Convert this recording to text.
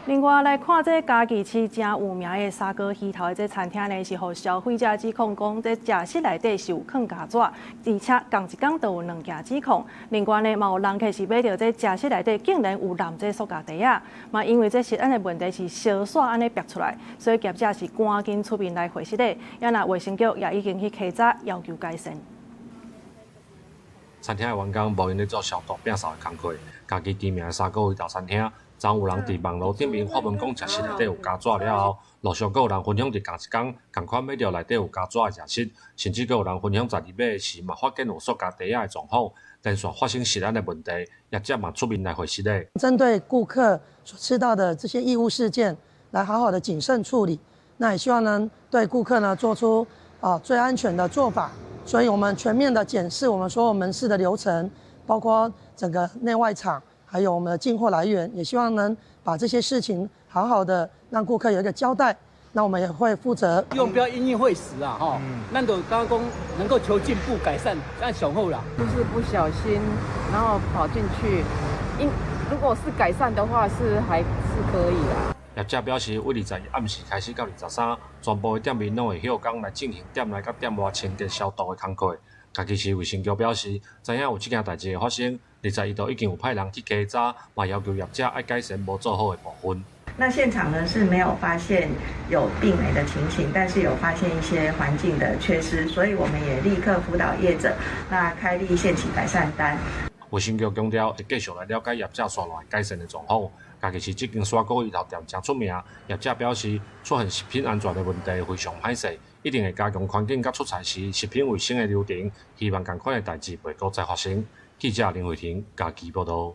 另外來看，這嘉義市誠有名的砂鍋魚頭的這餐廳呢，是予消費者指控講，這食食內底是有囥膠紙，而且仝一工就有兩件指控。另外呢，嘛有人客是買著這食食內底竟然有濫這塑膠袋仔，嘛因為這食安的問題是相紲按呢爆出來，所以業者是趕緊出面來回釋的。也若衛生局也已經去稽查，要求改善。餐廳的員工無閒咧做消毒摒掃的工課，嘉義知名的砂鍋魚頭餐廳。昨有人佇網路頂面發文講，食食內底有膠紙了後，陸續閣有人分享佇仝一工仝款買著內底有膠紙的食食，甚至閣有人分享在佇買時嘛發現有塑膠袋仔的狀況，連續發生食安的問題，業者嘛出面來回釋咧。針對顧客所吃到的這些異物事件，來好好的謹慎處理。那也希望呢，對顧客呢做出最安全的做法。所以我們全面的檢視我們所有門市的流程，包括整個內外場。還有我們的進貨來源，也希望能把這些事情好好的讓顧客有一個交代。那我們也會負責。用不要因噎廢食啊，吼，咱就剛剛講能夠求進步改善，這樣上好啦。就是不小心，然後跑進去，因如果是改善的話，是還是可以啦。業者表示，為21暗時開始到23，全部的店面攏會歇工來進行店內佮店外清潔消毒的工課。嘉義市衛生局表示，知影有這件代誌的發生，21就已經有派人去稽查，嘛要求業者愛改善無做好的部分。那現場呢是沒有發現有病媒的情形，但是有發現一些環境的缺失，所以我們也立刻輔導業者，那開立限期改善單。衛生局強調，會繼續來了解業者紲落來改善的狀況。嘉義市這間砂鍋魚頭店誠出名，業者表示出現食品安全的問題非常歹勢，一定會加強環境佮出菜時食品衛生的流程，希望仝款的代誌袂閣再發生。記者林慧婷嘉義報導。